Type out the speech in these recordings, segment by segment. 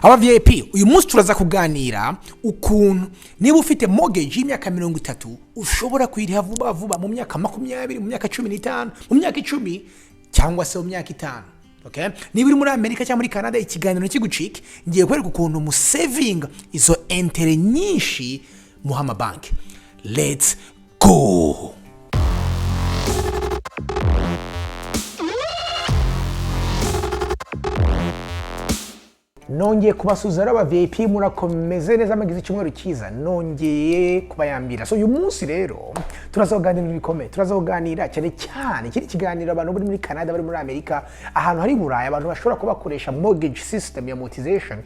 Aba VIP, uyu munsi turaza kuganira ukuntu niba ufite mortgage y'imyaka 30 ushobora kuyiriha vuba vuba mu myaka 20, mu myaka 15, mu myaka 10 cyangwa se mu myaka 5. Okay? Niba uri muri Amerika cyangwa muri Canada, ikiganiro kigucike. Ngiye kwereka ukuntu musavinga izo intérêt nyinshi muha amabanki. Let's go! Nongeye kubasuhuza rero aba VIP, murakomeze neza, mugize icyumweru cyiza. Nongeye kubayambira. So uyu munsi rero turaza kuganira ibintu bikomeye. Turaza kuganira cyane cyane ikindi kiganiro abantu bari muri Canada, bari muri Amerika, ahantu hari Burayi, abantu bashobora kuba bakoresha mortgage system ya amortization,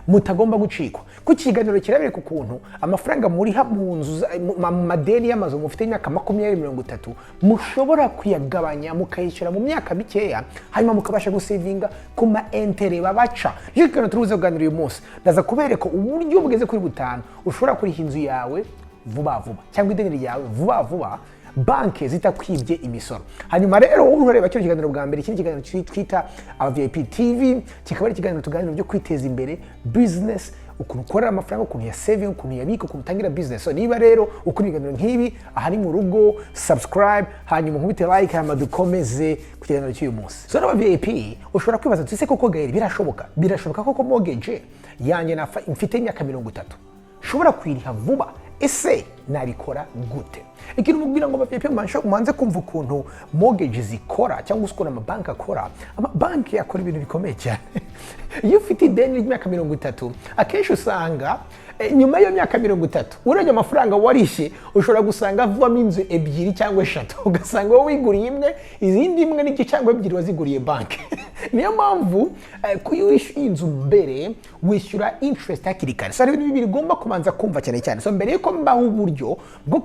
mutagomba gucikwa, kuko ikiganiro kirabereka ukuntu amafaranga muriha mu nzu mu madeni y'amazu mufite imyaka 20, 30, mushobora kuyagabanya mukayishyura mu myaka mikeya, hanyuma mukabasha gusavinga ku ma intérêt babaca. Nicyo kiganiro turi buze kuganira uyu munsi. Ndaza kubereka uburyo bugeze kuri butanu ushobora kuriha inzu yawe vuba vuba cyangwa ideni ryawe vuba vuba, banki zitakwibye imisoro. Hanyuma rero wowe urareba kino kiganiro bwa mbere, ikindi kiganiro twita aba VIP TV, kikaba ari ikiganiro tuganira byo kwiteza imbere, business, ukuntu ukorera amafaranga, ukuntu ya saving, ukuntu yabika, ukuntu utangira business. So niba rero ukora ibiganiro nk'ibi aha ni mu rugo, subscribe, hanyuma nkubite like, hanyuma dukomeze ku kiganiro cy'uyu munsi. So n'aba VIP, ushobora kwibaza uti: "Ese koko Gael, birashoboka? Birashoboka koko mortgage yanjye mfite imyaka 30 nshobora kuyiriha vuba? Ese nabikora gute?" Ikintu mubwira ngo ba VIP mubanze kumva ukuntu mortgage zikora cyangwa se ukuntu amabanki akora. Amabanki akora ibintu bikomeye cyane. Iyo ufite ideni ry'imyaka 30, akenshi usanga nyuma y'iyo myaka 30, urebye amafaranga warishye, ushobora gusanga avamo inzu ebyiri cyangwa eshatu, ugasanga wowe wiguriye imwe, izindi imwe n'igice cyangwa ebyiri waziguriye banki. Niyo mpamvu ko iyo wishyuye inzu mbere, wishyura interest hakiri kare. So hari ibintu bibiri ugomba kubanza kumva cyane cyane. So mbere yuko mbaho uburyo bwo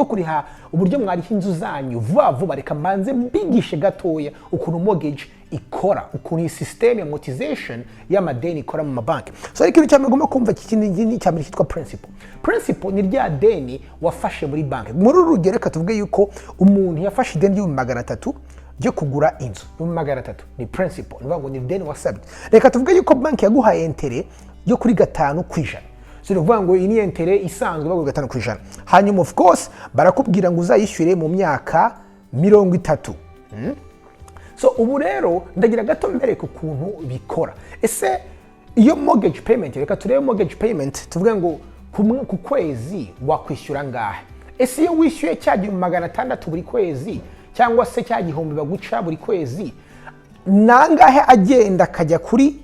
kuriha, uburyo mwariha inzu zanyu vuba vuba, reka mbanze mbigishe gatoya ukuntu mortgage ikora, ukuntu iyi system ya amortization y'amadeni ikora mu mabanki. So ariko ikintu cya mbere ugomba kumva, iki kintu cya mbere cyitwa principal. Principal ni rya deni wafashe muri banki. Muri uru rugero, reka tuvuge yuko umuntu yafashe ideni ry'ibihumbi 300 ryo kugura inzu. 300,000 ni principal, ni ukuvuga ngo ni ideni wasabye. Reka tuvuge yuko banki yaguhaye intérêt yo kuri 5%. So ni ukuvuga ngo iyi ni intérêt isanzwe, baguha 5%. Hanyuma of course barakubwira ngo uzayishyure mu myaka 30. So ubu rero ndagira gato mbereka ukuntu bikora. Ese iyo mortgage payment, reka turebe mortgage payment, tuvuge ngo ku kwezi wakwishyura ngahe? Ese iyo wishyuye cya 1600 buri kwezi, cyangwa se cya gihumbi baguca buri kwezi, nangahe agenda akajya kuri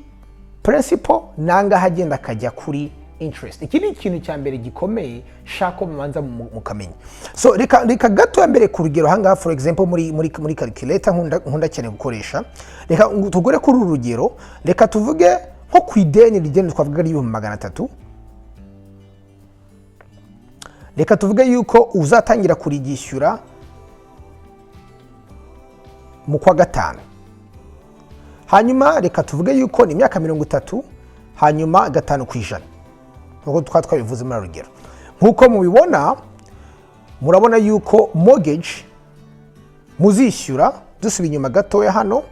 principal, nangahe agenda akajya kuri interest? Iki ni ikintu cya mbere gikomeye shaka ko mubanza mukamenya. So reka gato mbere ku rugero ahangaha, for example, muri calculator nkunda cyane gukoresha. Reka tugore kuri uru rugero. Reka tuvuge nko ku ideni rigenda, twavuga ry'ibihumbi 300. Reka tuvuge yuko uzatangira kurigishyura mu kwa gatanu. Hanyuma reka tuvuge yuko ni imyaka 30, hanyuma 5%, nk'uko twaba twabivuze muri rugero. Nk'uko mubibona, murabona yuko mortgage muzishyura, dusubiye inyuma gatoya hano,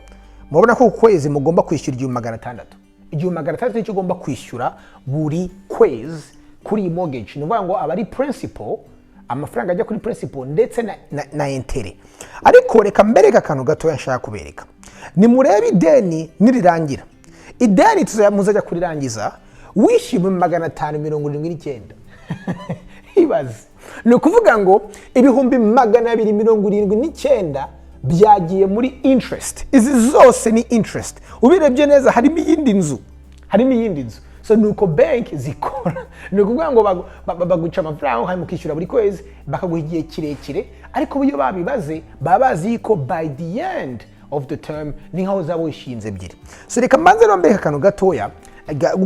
murabona ko ku kwezi mugomba kwishyura 1600. 1600 nicyo ugomba kwishyura buri kwezi kuri iyi mortgage. Ni ukuvuga ngo aba ari principal, amafaranga ajya kuri principal ndetse na intérêt. Ariko reka mbereke akantu gatoya nshaka kubereka. Nimurebe ideni nirirangira, ideni muzajya kurirangiza wishyuye 579,000. Ibaze! Ni ukuvuga ngo 279,000 byagiye muri interest. Izi zose ni interest. Ubirebye neza harimo iyindi nzu, harimo iyindi nzu. So ni uko banki zikora. Ni ukuvuga ngo baguca amafaranga, hanyuma ukishyura buri kwezi, bakaguha igihe kirekire. Ariko iyo babibaze, baba bazi ko by the end of the term ni nkaho uzaba wishyuye inzu ebyiri. So reka mbanze rero mbereke akantu gatoya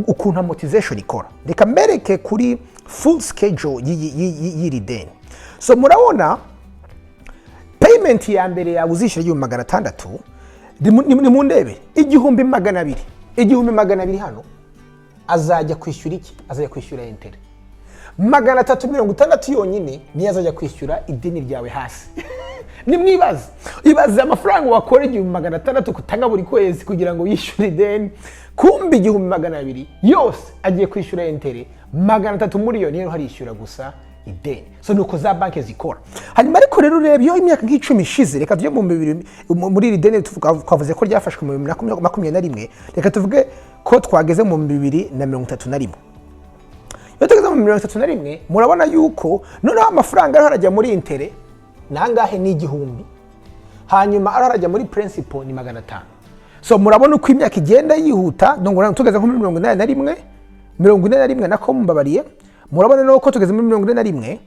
ukuntu amortization ikora. Reka mbereke kuri full schedule y'iri deni. So murabona payment ya mbere yawe uzishyura 1600. Nimundebe, 1200, 1200 hano azajya kwishyura iki? Azajya kwishyura intérêt. 360 yonyine niyo azajya kwishyura ideni ryawe hasi. Nimwibaze, ibaze amafaranga wakora 1600 kutanga buri kwezi kugira ngo yishyure ideni, kumbe 1200 yose agiye kwishyura intérêt, 300 muri yo niyo harishyura gusa ideni. So nuko za banki zikora. Hanyuma ariko rero ureba iyo imyaka nk'10 ishize, reka tujye mu bibiri muri iri deni twavuze ko ryafashwe mu 2021, reka tuvuge ko twageze mu 2031. Iyo tugeze mu 31, murabona yuko noneho amafaranga ariho arajya muri intérêt ni angahe? Ni 1000. Hanyuma ariho arajya muri principal ni 500. So murabona uko imyaka igenda yihuta. Donc tugeze nko muri 81, 41 nako mumbabariye, murabona no ko tugeze muri 41,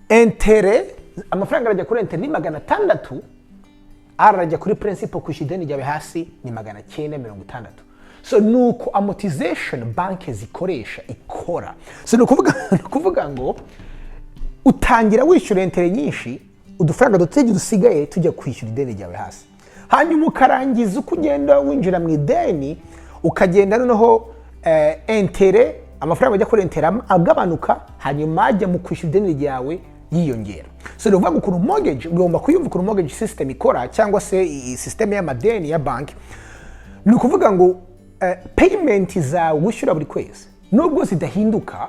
intérêt, amafaranga arajya kuri intérêt ni 600, arajya kuri principal kwishyura ideni ryawe hasi ni 960. So nuko amortization banki zikoresha ikora. So ni ukuvuga ngo utangira wishyura intérêt nyinshi, udufaranga duke dusigaye tujya kwishyura ideni ryawe hasi, hanyuma ukarangiza uko ugenda winjira mu ideni ukagenda noneho intérêt, amafaranga ajya kuri intérêt agabanuka, hanyuma ajya mu kwishyura ideni ryawe yiyongera. So ni ukuvuga ngo ukuntu mortgage, ugomba kuyumva ukuntu mortgage system ikora, cyangwa se iyi system y'amadeni ya banki, ni ukuvuga ngo payment zawe wishyura buri kwezi nubwo zidahinduka,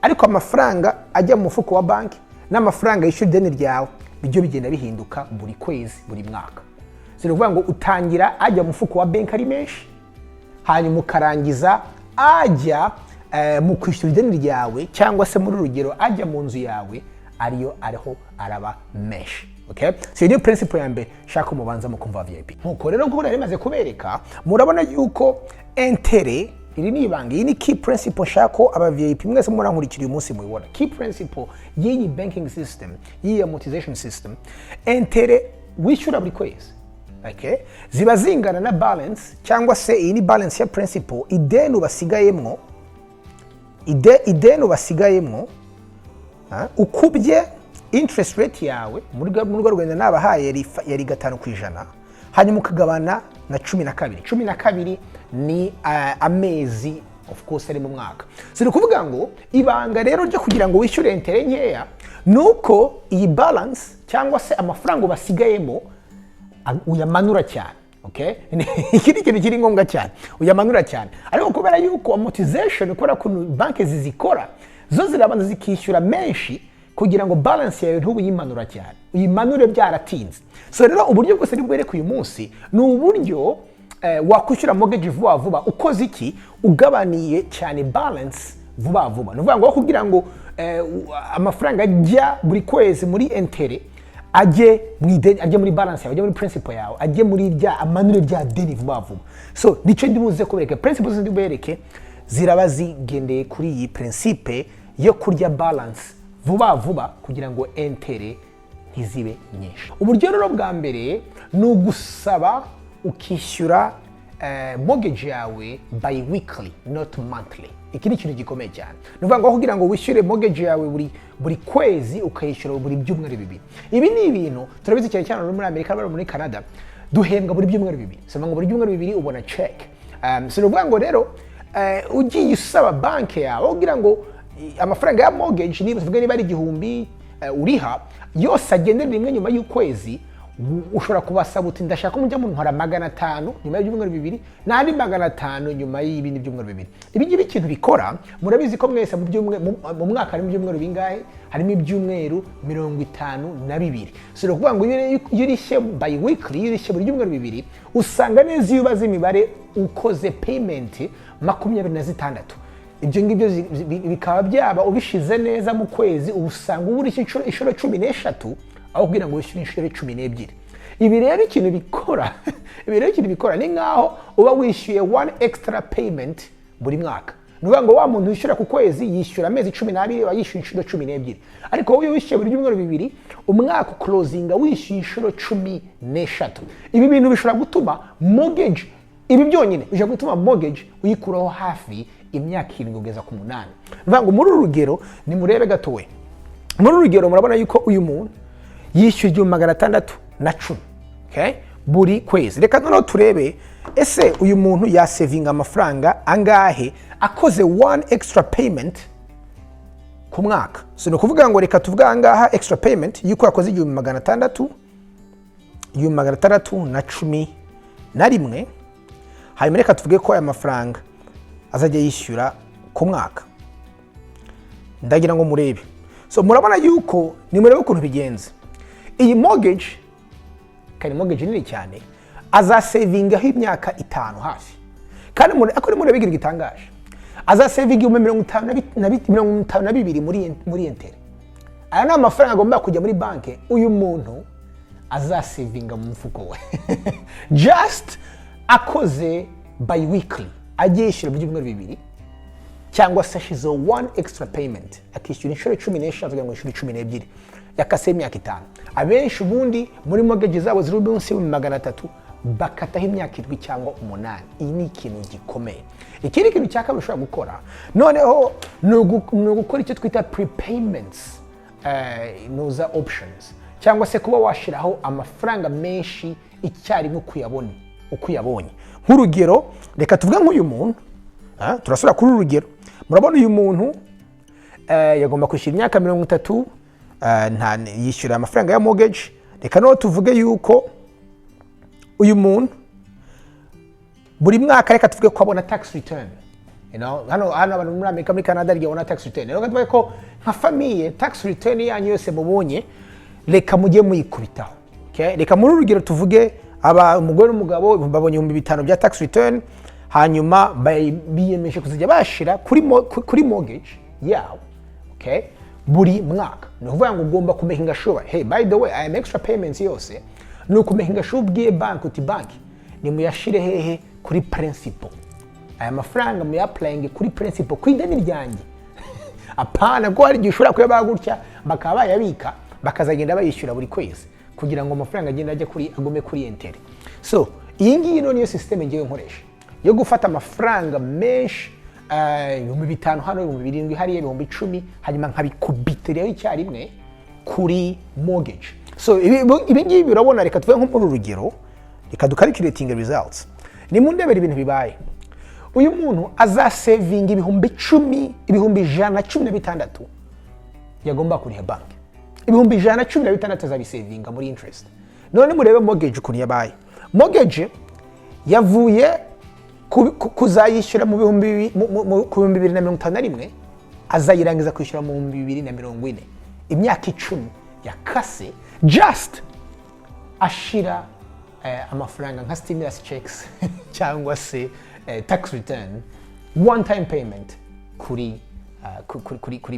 ariko amafaranga ajya mu mufuko wa banki n'amafaranga yishyura ideni ryawe bijyo bigenda bihinduka buri kwezi, buri mwaka. So ni ukuvuga ngo utangira ajya mu mufuko wa banki ari menshi, hanyuma ukarangiza ajya mu kwishyura ideni ryawe, cyangwa se muri rugero ajya mu nzu yawe ariyo ariho araba menshi. Okay? So iyo niyo principle ya mbere shaka umubanza mu kumva, VIP. Nkuko rero nkuko nari maze kubereka, murabona yuko intérêt, iri ni ibanga, iyi ni key principle nshaka ko aba VIP mwese murankurikira uyu munsi mubibona. Key principle y'iyi banking system, y'iyi amortization system, intérêt wishyura buri kwezi, okay, ziba zingana na balance, cyangwa se iyi ni balance ya principal, ideni ubasigayemwo, ideni ubasigayemwo, ukubye interest rate yawe muri rwa rugendo nabahaye yari 5%, hanyuma ukagabana na 12. 12 ni amezi of course ari mu mwaka. So ni ukuvuga ngo ibanga rero ryo kugira ngo wishyure intérêt nkeya ni uko iyi balance, cyangwa se amafaranga ubasigayemo, uyamanura cyane. Okay, iki ni ikintu kiri ngombwa cyane, uyamanura cyane. Ariko kubera yuko amortization, kubera ukuntu banki zizikora, zo zirabanza zikishyura menshi kugira ngo balance yawe ntube uyimanura cyane, uyimanure byaratinze. So rero uburyo bwose ni bwereke uyu munsi ni uburyo wakwishyura mortgage vuba vuba. Ukoze iki? Ugabaniye cyane balance vuba vuba. Ni ukuvuga ngo aho kugira ngo amafaranga ajya buri kwezi muri intérêt ajye mu ideni, ajye muri balance yawe, ajye muri principal yawe, ajye muri rya amanure rya deni vuba vuba. So nicyo ndi buze kubereka. Principles ndi bubereke ziraba zigendeye kuri iyi principe yo kurya balance vuba vuba kugira ngo intérêt ntizibe nyinshi. Uburyo rero bwa mbere ni ugusaba ukishyura mortgage yawe bi-weekly, not monthly. Iki ni ikintu gikomeye cyane. Ni ukuvuga ngo kugira ngo wishyure mortgage yawe buri kwezi, ukayishyura buri byumweru 2. Ibi ni ibintu turabizi cyane cyane muri Amerika, bari muri Canada, duhembwa buri byumweru 2. So ngo buri byumweru 2 ubona check. So ni ukuvuga ngo rero ugiye usaba banki yawe kugira ngo amafaranga ya mortgage, niba tuvuge niba ari 1000 uriha yose agendera rimwe nyuma y'ukwezi, ushobora kubasaba uti: "Ndashaka ko mujya muntwara 500 nyuma y'ibyumweru 2 n'andi 500 nyuma y'ibindi byumweru 2." Ibi ngibi ikintu bikora, murabizi ko mwese mu mwaka harimo ibyumweru bingahe? Harimo ibyumweru 52. So ni ukuvuga ngo iyo urishye bi weekly, iyo urishye buri byumweru 2, usanga neza iyo ubaze imibare ukoze payment 26. Ibyo ngibyo bikaba byaba ubishize neza mu kwezi, usanga uba urishye inshuro 13 aho kugira ngo wishyure inshuro 12. Ibi rero ikintu bikora ni nkaho uba wishyuye one extra payment buri mwaka. Ni ukuvuga ngo wa muntu wishyura ku kwezi yishyura amezi 12, aba yishyura inshuro 12, ariko wowe iyo wishyuye buri byumweru 2, umwaka uclosinga wishyuye inshuro 13. Ibi bintu bishobora gutuma mortgage, ibi byonyine bishobora gutuma mortgage uyikuraho hafi imyaka 7 kugeza ku 8. Ni ukuvuga ngo muri uru rugero, nimurebe gatoya muri uru rugero, murabona yuko uyu muntu yishyura 1610, okay, buri kwezi. Reka noneho turebe ese uyu muntu yasavinga amafaranga angahe akoze one extra payment ku mwaka. So ni ukuvuga ngo reka tuvuge ahangaha extra payment yuko yakoze 1600. 611. Hanyuma reka tuvuge ko aya mafaranga azajya yishyura ku mwaka. Ndagira ngo murebe. So murabona yuko, nimurebe ukuntu bigenze. Iyi mortgage, kandi mortgage nini cyane, azasevingaho imyaka 5 hafi. Kandi ariko nimurebe ikintu gitangaje, azasevinga ibihumbi mirongo itanu 52 muri interest. Aya ni amafaranga agomba kujya muri banki, uyu muntu azasevinga mu mufuko we, just akoze bi-weekly, ajye yishyura byumweru 2, cyangwa se ashizeho one extra payment, akishyura inshuro 15 kugira ngo inshuro 12 yakase imyaka 5. Abenshi ubundi muri mortgage zabo ziri munsi y'ibihumbi 300 bakataho imyaka 7 cyangwa 8. Iyi ni ikintu gikomeye. Ikindi kintu cya kabiri ushobora gukora noneho ni ugukora icyo twita prepayments, nuza options, cyangwa se kuba washyiraho amafaranga menshi icyarimwe uko uyabonye. Nk'urugero, reka tuvuge nk'uyu muntu, turasubira kuri uru rugero. Murabona uyu muntu yagomba kwishyura imyaka 30, nta yishyura amafaranga ya mortgage. Reka noneho tuvuge yuko uyu muntu buri mwaka, reka tuvuge ko abona tax return. Hano abantu muri Amerika, muri Canada, rya babona tax return. Reka tuvuge ko nka famille, tax return yanyu yose mubonye, reka mujye muyikubitaho, okay? Reka muri uru rugero tuvuge aba umugore n'umugabo babonye 5000 bya tax return, hanyuma biyemeje kuzajya bashira kuri mortgage yabo, okay, buri mwaka. Ni ukuvuga ngo ugomba kumakinga sure, hey, by the way, aya extra payments yose ni ukumakinga sure ubwiye banki uti: "Banki, nimuyashire hehe? Kuri principal. Aya mafaranga muyapplyinge kuri principal, ku ideni ryanjye." Apana ko hari igihe ushobora kuyabaha gutya, bakaba bayabika, bakazagenda bayishyura buri kwezi kugira ngo amafaranga agende ajya kuri, agume kuri interest. So iyi ngiyi rero niyo system ngewe nkoresha yo gufata amafaranga menshi, 5000 hano, 7000 hariya, 10,000, hanyuma nkabikubitiraho icyarimwe kuri mortgage. So ibi ngibi urabona, reka tuve nko muri uru rugero, reka ducalculatinge results. Nimundebere ibintu bibaye. Uyu muntu azasevinga 10,000, 116,000 yagomba kuriha banki. 116,000 azabisevinga muri interest. None murebe mortgage ukuntu yabaye. Mortgage yavuye kuzayishyura mu bihumbi bibi- mu- mu- mu- ku 2051, azayirangiza kwishyura mu 2040. Imyaka 10 yakase, just ashira amafaranga nka stimulus checks cyangwa se tax return, one time payment kuri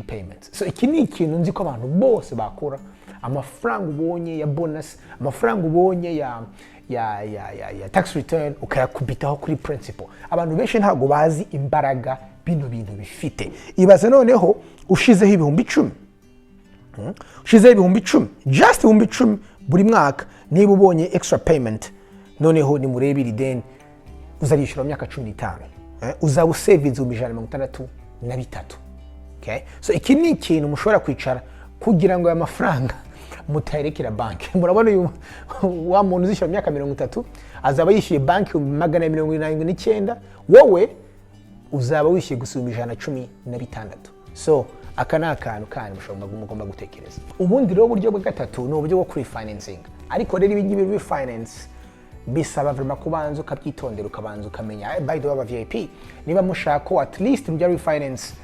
payment. So iki ni ikintu nzi ko abantu bose bakora. Amafaranga ubonye ya bonus, amafaranga ubonye ya tax return, ukayakubitaho kuri principal. Abantu benshi ntabwo bazi imbaraga bino bintu bifite. Ibaze noneho ushizeho 10,000, ushizeho 10,000, just 10,000 buri mwaka, niba ubonye extra payment. Noneho nimurebe iri deni uzaryishyura mu myaka 15, uzaba usevinze 163,000, okay? So iki ni ikintu mushobora kwicara kugira ngo aya mafaranga mutayerekera banki. Murabona uyu wa muntu uzishyura mu myaka 30 azaba yishyuye banki 279,000, wowe uzaba wishyuye gusa 116,000. So aka ni akantu kandi mushobora, mugomba gutekereza. Ubundi rero uburyo bwa gatatu ni uburyo bwo kuri-financing. Ariko rero ibi ngibi, refinance, bisaba vraiment kubanza ukabyitondera, ukabanza ukamenya. By the way, aba VIP, niba mushaka ko at least mujya refinance,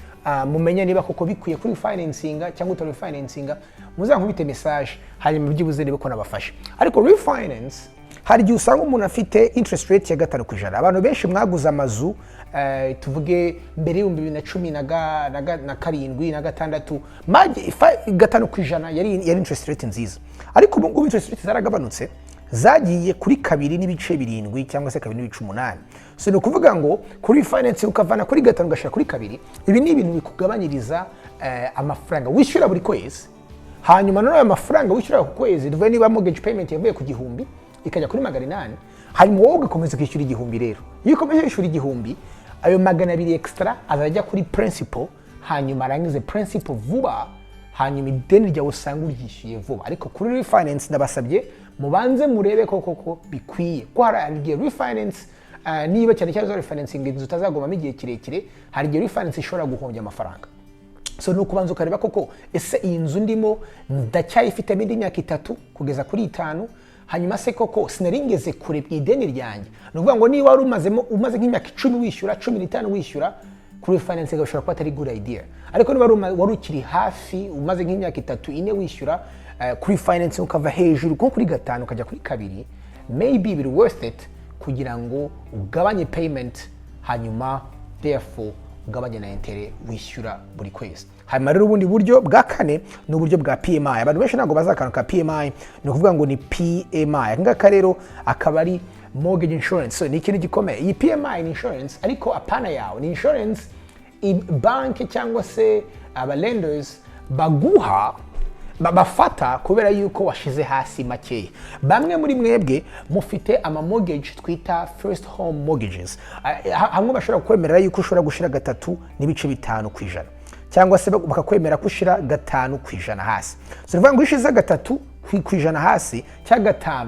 mumenye niba koko bikwiye kuri refinancinga cyangwa utari refinancinga, muzankubite message, hanyuma byibuze niba ko nabafasha. Ariko refinance, hari igihe usanga umuntu afite interest rate ya 5%. Abantu benshi mwaguze amazu, tuvuge mbere y'ibihumbi 2017 na 6, 5% yari interest rate nziza. Ariko ubu ngubu interest rate zaragabanutse, zagiye kuri 2.7 cyangwa se 2.8. So ni ukuvuga ngo kuri finance ukavana kuri 5 ugashyira kuri 2, ibi ni ibintu bikugabanyiriza amafaranga wishyura buri kwezi. Hanyuma noneho ayo mafaranga wishyura ku kwezi, tuvuge niba mortgage payment yavuye ku 1000 ikajya kuri 800, hanyuma wowe ugakomeza kwishyura 1000. Rero iyo ukomeje kwishyura 1000, ayo 200 extra azajya kuri principal, hanyuma arangize principal vuba, hanyuma ideni ryawe usanga uryishyuye vuba. Ariko kuri refinance, ndabasabye mubanze murebe ko koko bikwiye, ko hari igihe refinance, niba cyane cyane za refinancing inzu utazagumamo igihe kirekire, hari igihe refinance ishobora guhombya amafaranga. So ni ukubanza ukareba koko: ese iyi nzu ndimo ndacyayifitemo indi myaka 3 kugeza kuri 5? Hanyuma se koko sinari ngeze kure mu ideni ryanjye? Ni ukuvuga ngo niba wari umazemo, umaze nk'imyaka 10 wishyura, 15 wishyura, kuri refinance bishobora kuba atari good idea. Ariko niba wari ukiri hafi, umaze nk'imyaka 3, 4 wishyura, kuri finance ukava hejuru nko kuri 5 ukajya kuri 2, maybe biri worth it kugira ngo ugabanye payment, hanyuma therefore ugabanye na intérêt wishyura buri kwezi. Hanyuma rero ubundi buryo bwa kane ni uburyo bwa PMI. Abantu benshi ntabwo bazi akantu ka PMI. Ni ukuvuga ngo ni PMI, aka ngaka rero akaba ari mortgage insurance. So ni ikintu gikomeye. Iyi PMI ni insurance, ariko apana yawe, ni insurance banki cyangwa se aba lenders baguha, bafata kubera yuko washize hasi makeya. Bamwe muri mwebwe mufite ama mortgage twita first home mortgages. Hamwe bashobora kukwemerera yuko ushobora gushira 3.5%, cyangwa se bakakwemera ko ushira 5% hasi. So ni ukuvuga ngo iyo ushize 3% hasi cyangwa 5,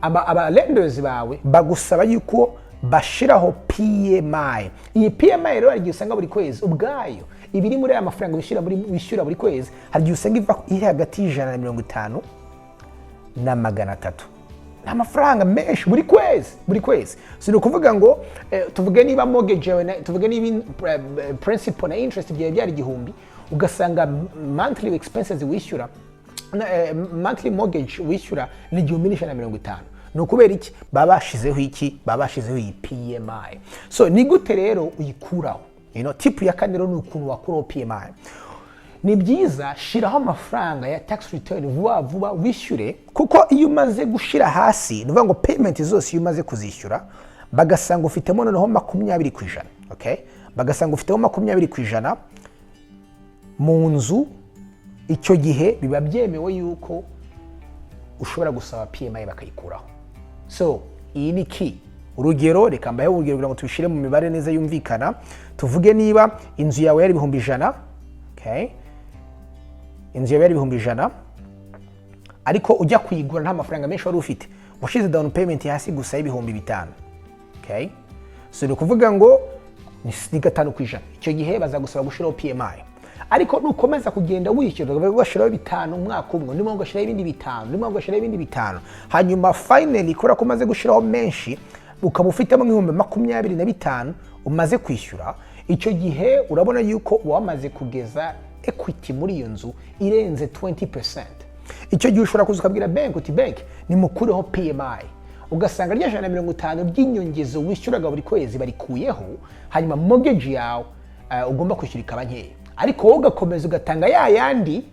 aba lenders bawe bagusaba yuko bashiraho PMI. Iyi PMI rero hari igihe usanga buri kwezi ubwayo ibiri muri aya mafaranga wishyura buri kwezi, hari igihe usanga iva iri hagati y'150 na 300. Ni amafaranga menshi buri kwezi, buri kwezi. So ni ukuvuga ngo tuvuge niba mortgage yawe tuvuge niba principal na interest byawe byari 1000, ugasanga monthly expenses wishyura monthly mortgage wishyura ni 1150. Ni ukubera iki? Baba bashizeho iki? Baba bashizeho iyi PMI. So ni gute rero uyikuraho? Tip ya kane rero ni ukuntu wakuraho PMI. Ni byiza, shiraho amafaranga ya tax return vuba vuba wishyure, kuko iyo umaze gushira hasi, ni ukuvuga ngo payment zose iyo umaze kuzishyura, bagasanga ufitemo noneho 20%, okay? Bagasanga ufitemo 20% mu nzu, icyo gihe biba byemewe yuko ushobora gusaba PMI bakayikuraho. So iyi ni key. Urugero, reka mbahe urugero kugira ngo tubishyire mu mibare neza yumvikana. Tuvuge niba inzu yawe yari 100,000, okay? Inzu yawe yari 100,000, ariko ujya kuyigura nta mafaranga menshi wari ufite, washize down payment hasi gusa y'5,000, okay? So ni ukuvuga ngo ni 5%. Icyo gihe bazagusaba gushyiraho PMI. Ariko nukomeza kugenda wishyura, ugashyiraho 5 umwaka umwe, undi mwaka ugashyiraho ibindi 5, undi mwaka ugashyiraho ibindi 5, hanyuma finally kubera ko umaze gushyiraho menshi, ukaba ufitemo nk'25,000 umaze kwishyura, icyo gihe urabona yuko wamaze kugeza equity muri iyo nzu irenze 20%. Icyo gihe ushobora kuza ukabwira bank uti: "Bank, nimukureho PMI." Ugasanga rya 150 ry'inyongezo wishyuraga buri kwezi barikuyeho, hanyuma mortgage yawe ugomba kwishyura ikaba nkeya, ariko wowe ugakomeza ugatanga ya yandi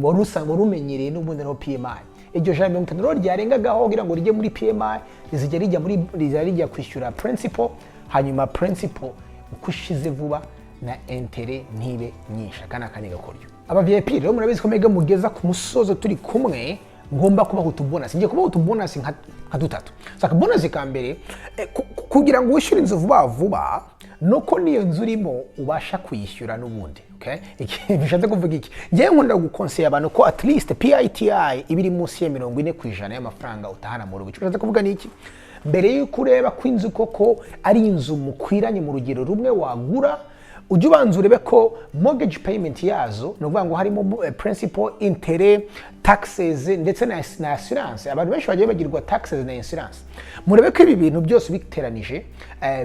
wari usanga wari umenyereye n'ubundi naho PMI. Iryo 150 rero ryarengagaho kugira ngo rijye muri PMI, rizijya rijya muri rizajya rijya kwishyura principal, hanyuma principal uko ushize vuba na intérêt ntibe nyinshi. Aka ni akandi gakoryo. Aba VIP rero murabizi ko mega mugeza ku musozo turi kumwe, ngomba kubaha utubonus. Ngiye kubaha utubonus nka dutatu. So akabonus ka mbere, kugira ngo wishyure inzu vuba vuba, nuko n'iyo nzu urimo ubasha kuyishyura n'ubundi, okay? Iki bishatse kuvuga iki? Ngewe nkunda gukonseye abantu ko at least PITI iba iri munsi ya 40% y'amafaranga utahana mu rugo. Icyo bishatse kuvuga ni iki? Mbere y'uko ureba ko inzu koko ari inzu mukwiranye mu rugero rumwe wagura, ujye ubanza urebe ko mortgage payment yazo, ni ukuvuga ngo harimo principal, intérêt, taxes ndetse na assurance. Abantu benshi bagiye bagirwa taxes na insurance. Murebe ko ibi bintu byose biteranije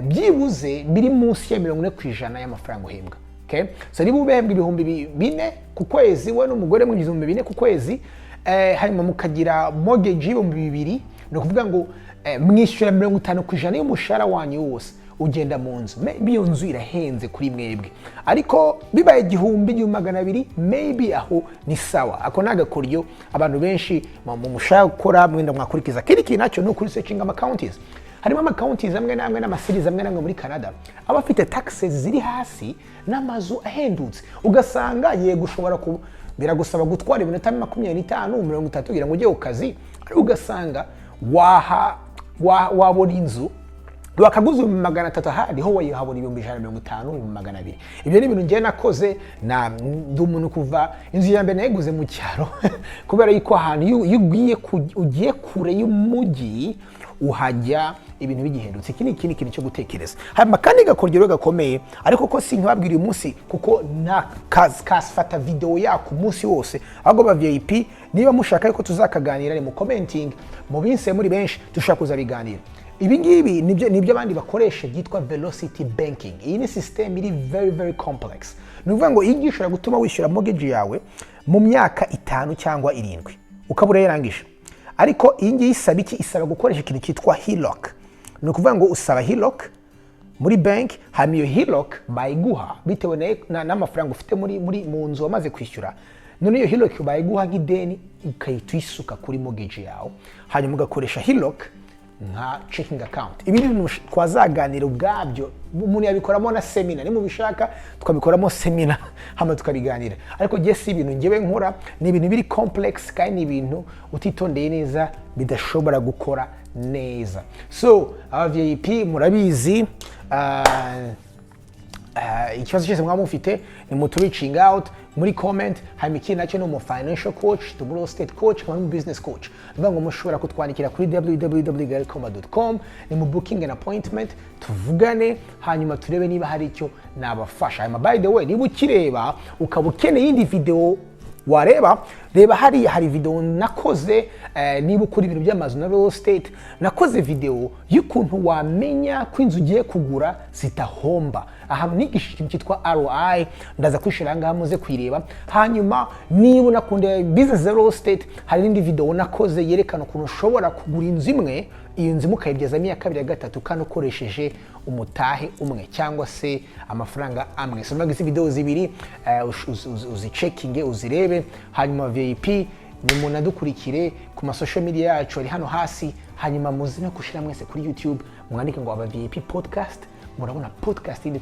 byibuze biri munsi ya 40% y'amafaranga uhembwa, okay? So niba ubehembwa 4,000 ku kwezi, wowe n'umugore mugize 4,000 ku kwezi, hanyuma mukagira mortgage y'2,000, ni ukuvuga ngo mwishyura 50% y'umushahara wanyu wose ugenda mu nzu. Maybe iyo nzu irahenze kuri mwebwe, ariko bibaye 1000, 1200, maybe aho ni sawa. Ako ni agakoryo abantu benshi mu mushahara gukora mwenda mwakurikiza. Kindi kintu nacyo ni ukuri searching ama counties. Harimo ama counties amwe n'amwe n'amacities amwe n'amwe muri Canada aba afite taxes ziri hasi n'amazu ahendutse. Ugasanga yego ushobora ku biragusaba gutwara iminota 25, 30 kugira ngo ujye ku kazi, ariko ugasanga wabona inzu Wakaguza 300,000, ahandi ho wayihabona 150,000, 200,000. Ibyo ni ibintu ngewe nakoze. Na ndi umuntu kuva inzu ya mbere nayiguze mu cyaro, kubera yuko ahantu iyo ugiye kure y'umujyi uhajya ibintu bigihendutse. Iki ni ikindi kintu cyo gutekereza. Hanyuma kandi gakoryo gakomeye, ariko ko sinkababwira uyu munsi kuko na kasfata video yako umunsi wose. Ahubwo ba VIP, niba mushaka yuko tuzakaganira, ni mu commenting mu binse muri benshi, dushaka kuzabiganira. Ibi ngibi nibyo abandi bakoresha byitwa velocity banking. Iyi ni system iri very very complex. Ni ukuvuga ngo iyi ngiyi ishobora gutuma wishyura mortgage yawe mu myaka 5 cyangwa 7 ukaba urayirangije. Ariko iyi ngiyi isaba iki? Isaba gukoresha ikintu cyitwa HELOC. Ni ukuvuga ngo usaba HELOC muri bank, hanyuma iyo HELOC bayiguha bitewe n'amafaranga ufite muri mu nzu wamaze kwishyura. None iyo HELOC bayiguha nk'ideni, ukahita uyisuka kuri mortgage yawe, hanyuma ugakoresha HELOC nka checking account. Ibi ni ibintu twazaganira ubwabyo, umuntu yabikoramo na seminar. Nimubishaka tukabikoramo seminar hano tukabiganira. Ariko njye si ibintu ngewe nkora, ni ibintu biri complex kandi ni ibintu utitondeye neza bidashobora gukora neza. So aba VIP murabizi, ikibazo cyose mwaba mufite ni mutu reaching out muri comment. Hanyuma ikindi nacyo ni umu financial coach, ni real estate coach, nkaba n'umu business coach. Ni ukuvuga ngo mushobora kutwandikira kuri www.gaelcoma.com, ni mu booking an appointment, tuvugane, hanyuma turebe niba hari icyo nabafasha. Hanyuma by the way, niba ukireba ukaba ukeneye iyindi video wareba, reba hariya hari video nakoze. Niba ukora ibintu by'amazu na real estate, nakoze video y'ukuntu wamenya ko inzu ugiye kugura zitahomba, ahantu nigisha ikintu cyitwa ROI. Ndaza kwishira ngaha muze kuyireba. Hanyuma niba unakunda business za real estate, hari n'indi video nakoze yerekana ukuntu ushobora kugura inzu imwe, iyo nzu mukayibyazamo iya kabiri, ya gatatu, kandi ukoresheje umutahe umwe cyangwa se amafaranga amwe. So izi video zibiri uzicekinge, uzirebe. Hanyuma VIP, ni munadukurikire ku ma social media yacu ari hano hasi. Hanyuma muzi no gushira mwese kuri YouTube, mwandike ngo Aba VIP Podcast, murabona podcast yindi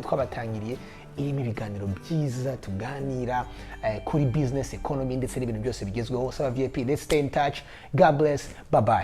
twabatangiriye irimo ibiganiro byiza tuganira kuri business, economy ndetse n'ibintu byose bigezweho. So aba VIP, let's stay in touch. God bless, bye bye.